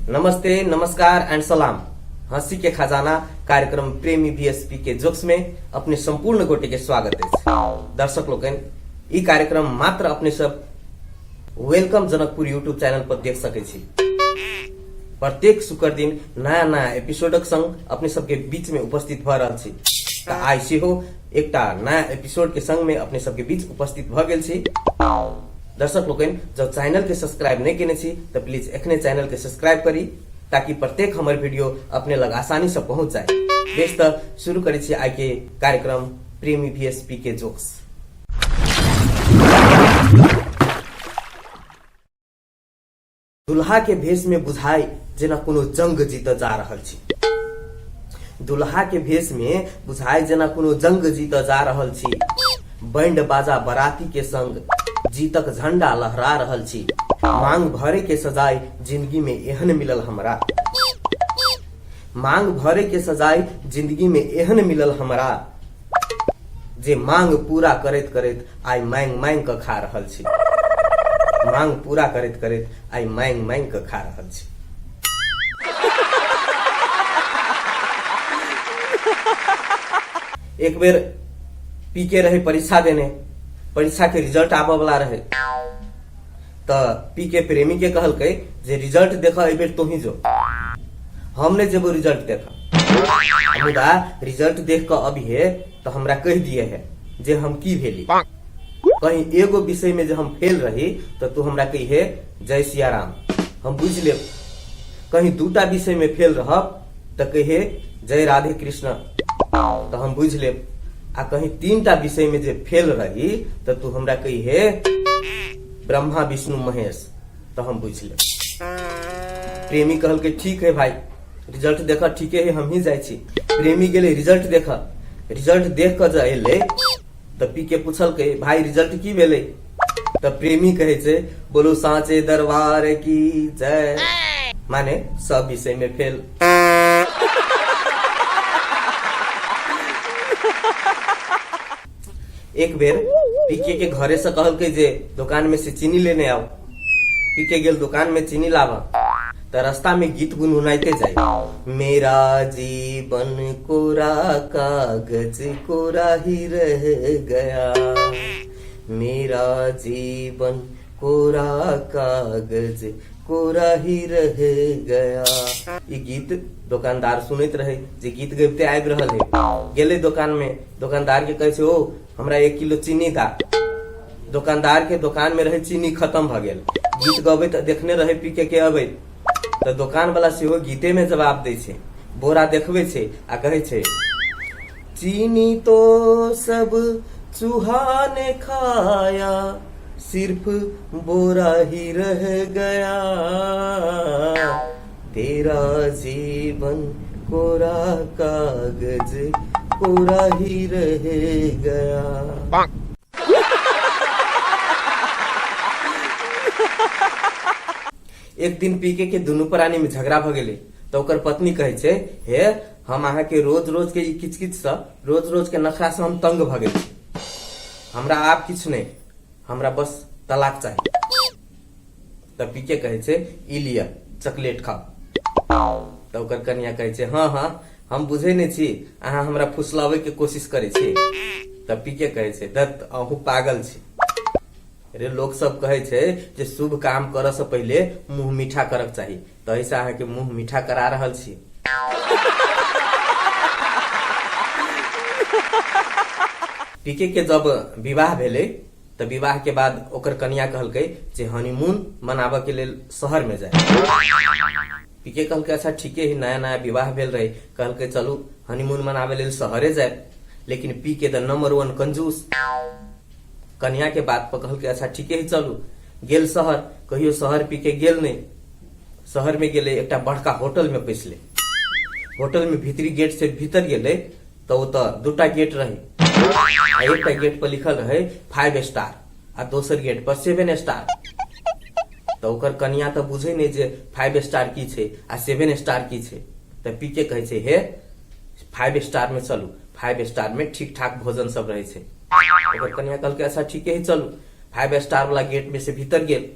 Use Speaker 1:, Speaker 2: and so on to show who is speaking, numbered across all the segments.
Speaker 1: नमस्ते, नमस्कार एंड सलाम। हंसी के खजाना कार्यक्रम प्रेमी बीएसपी के जोक्स में अपने संपूर्ण गोटे के स्वागत अछि। दर्शक लोकनि, ई कार्यक्रम मात्र अपने सब welcome Janakpur YouTube channel पर देख सकै छी। प्रत्येक शुक्र दिन नया नया एपिसोडक संग अपने सबके बीच में उपस्थित भऽ रहल छी। तऽ आइ सेहो एकटा नया एपिसोड के संग में अपने सबके बीच उपस्थित भऽ गेल छी। दर्शक लोकनि, जब चैनल के सब्सक्राइब नहीं केने छी तऽ प्लीज एखने चैनल के सब्सक्राइब करी ताकि प्रत्येक हमर वीडियो अपने लग आसानी से पहुंच जाए। बेस, तऽ शुरू करै छी आइ के कार्यक्रम प्रेमी बीएसपी के जोक्स। दुल्हा के भेष में बुझाई जेना कोनो जंग जीत जा रहल छी। दुल्हा के भेष में बुझाई जेना कोनो जंग जीत जा रहल छी। बैंड बाजा बराती के संग जीतक झंडा लहरा रहल छी। मांग भरे के सजाई जिंदगी में एहन मिलल हमरा। मांग भरे के सजाई जिंदगी में एहन मिलल हमरा जे मांग पूरा करैत करैत आइ मांग मांग कऽ खा रहल छी। मांग पूरा करैत करैत आइ मांग मांग कऽ खा रहल छी। एक बेर पी के रहे परीक्षा देने, परीक्षा के रिजल्ट आबऽ वाला रहे, तऽ पी के प्रेमी के कहलकै जे रिजल्ट देख एहि बेर तोही जो, हम नहि जेबो रिजल्ट देख, मुदा रिजल्ट देख कऽ अबिहे तऽ हमरा कहि दिए है जे हम की भेली। कहीं एगो विषय में जे हम फेल रही तऽ तू हमरा कहिहे जय सियाराम, हम बुझि लेब। कहीं दूटा विषय में फेल रहब तऽ कहिहे जय राधे कृष्ण, तऽ हम बुझि लेब। आ कहीं तीनटा विषय में जे फेल रही तऽ तू हमरा कहिहे ब्रह्मा विष्णु महेश, तऽ हम बुझि लेब। प्रेमी कहलकै ठीक है भाई, रिजल्ट देख, ठीके है, हम ही जाइ छी। प्रेमी गेलै रिजल्ट देख। रिजल्ट देख कऽ जे एलै तऽ पी के पूछलकै, भाई रिजल्ट की भेलै? तऽ प्रेमी कहै छै, बोलो साँचे दरबार की जय, माने सब विषय में फेल। एक बेर पीके के घरे से कहलकै जे दुकान में से चीनी लेने आओ। पीके गेल दुकान में चीनी लाबऽ तऽ रास्ता में गीत गुनगुनाइते जाय, मेरा जीवन कोरा कागज कोरा ही रह गया, मेरा जीवन कोरा कागज कोरा ही रह गया। ई गीत दोकानदार सुनैत रहे जे गीत गबिते आबि रहल है। गेलै दोकान में, दोकानदार के कहै छै, ओ हमरा 1 किलो चीनी दा। दोकानदार के दोकान में रहे चीनी खत्म भऽ गेल। गीत गबैत देखने रहे पीके के अबैत, तऽ दोकान वाला सेहो गीते में जवाब दै छै, बोरा देखबै छै आ कहै छै, चीनी तो सब चूहा ने खाया, सिर्फ बोरा ही रह गया, तेरा जीवन कोरा कागज कोरा ही रह गया। एक दिन पीके के दुनू प्राणी में झगड़ा भ गेलै, तऽ ओकर पत्नी कहै छै, हे हम अहाँके रोज रोज के ई किचकिच सँ, रोज रोज के नखरा सँ हम तंग भऽ गेल छी। हमरा आब किछु नहि, हमरा बस तलाक चाही। तऽ पीके कहै छै, ई लिअ चॉकलेट खाउ। तऽ ओकर कनिया कहै छै, हँ हँ, हम बुझै नहि छी, अहाँ हमरा फुसलाबै के कोशिश करै छी। तऽ पीके कहै छै, दत्त अहूँ पागल छी। अरे लोक सब कहै छै जे शुभ काम करऽ से पहिले मुंह मीठा करक चाही, तऽ एहिसँ अहाँके मुंह मीठा करा रहल छी। पीके के जब विवाह भेलै तऽ विवाह के बाद ओकर कनिया कहलकै जे हनीमून मनाबऽ के लेल शहर में जाय। पीके कहलकै अच्छा ठीके है, नया नया विवाह भेल रहे, कहलकै चलू हनीमून मनाबे लेल शहरे जाय। लेकिन पीके द नंबर वन कंजूस, कनिया के बात पर कहलकै अच्छा ठीके है चलू। गेल शहर, कहियो शहर पी के गेल नहीं। शहर में गेले, एकटा बड़का होटल में पैसले। होटल में भीतरी गेट से भीतर गेले तऽ ओतऽ दूटा गेट रहे, आ एकटा गेट पर लिखल रहे 5 स्टार आ दोसर गेट पर 7 स्टार। तऽ ओकर कनिया तऽ बुझे नहीं जे 5 स्टार की छै आ 7 स्टार की छै। तऽ पी के कहै छै, हे 5 स्टार में चलू, फाइव स्टार में ठीक ठाक भोजन सब रहै छै। ओकर कनिया कहलकै अच्छा ठीके है चलू। फाइव स्टार वाला गेट में से भीतर गेल,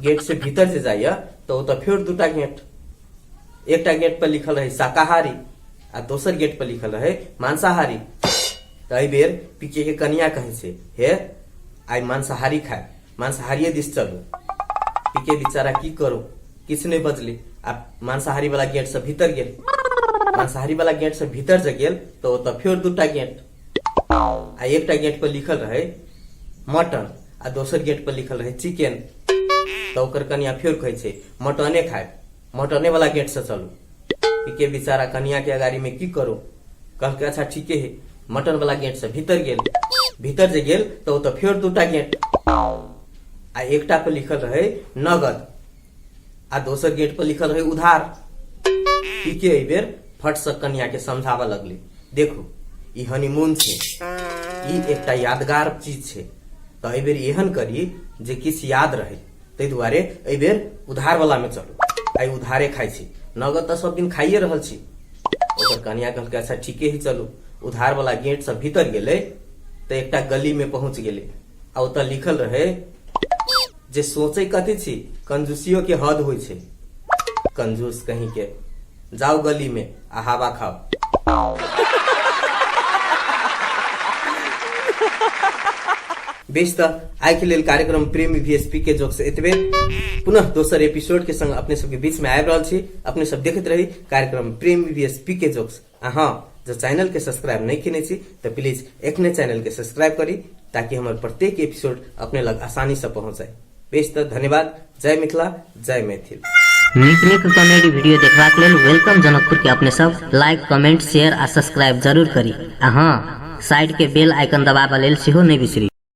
Speaker 1: गेट से भीतर जे जाइए तऽ ओतऽ फेर दूटा गेट, एकटा गेट पर लिखल रहै शाकाहारी आ दोसर गेट पर लिखल रहै मांसाहारी। तऽ एहि बेर पीके के कनिया कहै छै हे आइ मांसाहारी खाय, मांसाहारिये दिस चलू। पीके बेचारा की करू किछु नहि बजली आ मांसाहारी वाला गेट से भीतर गेल। मांसाहारी वाला गेट से भीतर जे गेल तऽ ओतऽ फेर दूटा गेट आ एकटा गेट पर लिखल रहै मटन आ दोसर गेट पर लिखल रहै चिकन। तऽ ओकर कनिया फेर कहै छै मटने खायब, मटने वाला गेट से चलू। पीके बेचारा कनिया के अगाड़ी में की करू, कहलकै अच्छा ठीके है। मटन वाला गेट से भीतर गेल, भीतर जे गेल तऽ ओतऽ फेर दूटा गेट आ एकटा पर लिखल रहे नगद आ दोसर गेट पर लिखल रहे उधार। पीके एहि बेर फट से कनिया के समझाबऽ लगले, देखू ई हनीमून छै, ई एकटा यादगार चीज छै, तऽ एहि बेर एहन करी जे किछु याद रहे, ताहि दुआरे एहि बेर उधार वाला में चलू, आइ उधारे खाइ छी, नगद तऽ सब दिन खाइए रहल छी। ओकर कनिया कहलकै अच्छा ठीके ही चलू। उधार वाला गेट से भीतर गेलै तऽ एकटा गली में पहुंच गेलै आ ओतऽ लिखल रहे जे सोचै कथी छी, कंजूसियो के हद होइ छै, कंजूस कहीं के, जाओ गली में आ हवा खाओ। बेस तऽ आइ के लेल कार्यक्रम प्रेमी वीएसपी के जोक से एतबे। पुनः दोसर एपिसोड के संग अपने सबके बीच में आबि रहल छी। अपने सब देखैत रही कार्यक्रम प्रेमी वीएसपी के जोक्स। आ हाँ, जँ चैनल के सब्सक्राइब नहीं केने छी तऽ प्लीज एखने चैनल के सब्सक्राइब करी ताकि हमर प्रत्येक एपिसोड अपने लग आसानी से पहुंच जाए। बेस तऽ धन्यवाद। जय मिथिला, जय मैथिल।
Speaker 2: नीक नीक कॉमेडी वीडियो देखबाक लेल welcome Janakpur के अपने सब लाइक कमेंट शेयर आ सब्सक्राइब जरूर करी आ हाँ साइड के बेल आइकन दबाबऽ लेल सेहो नहि बिसरी।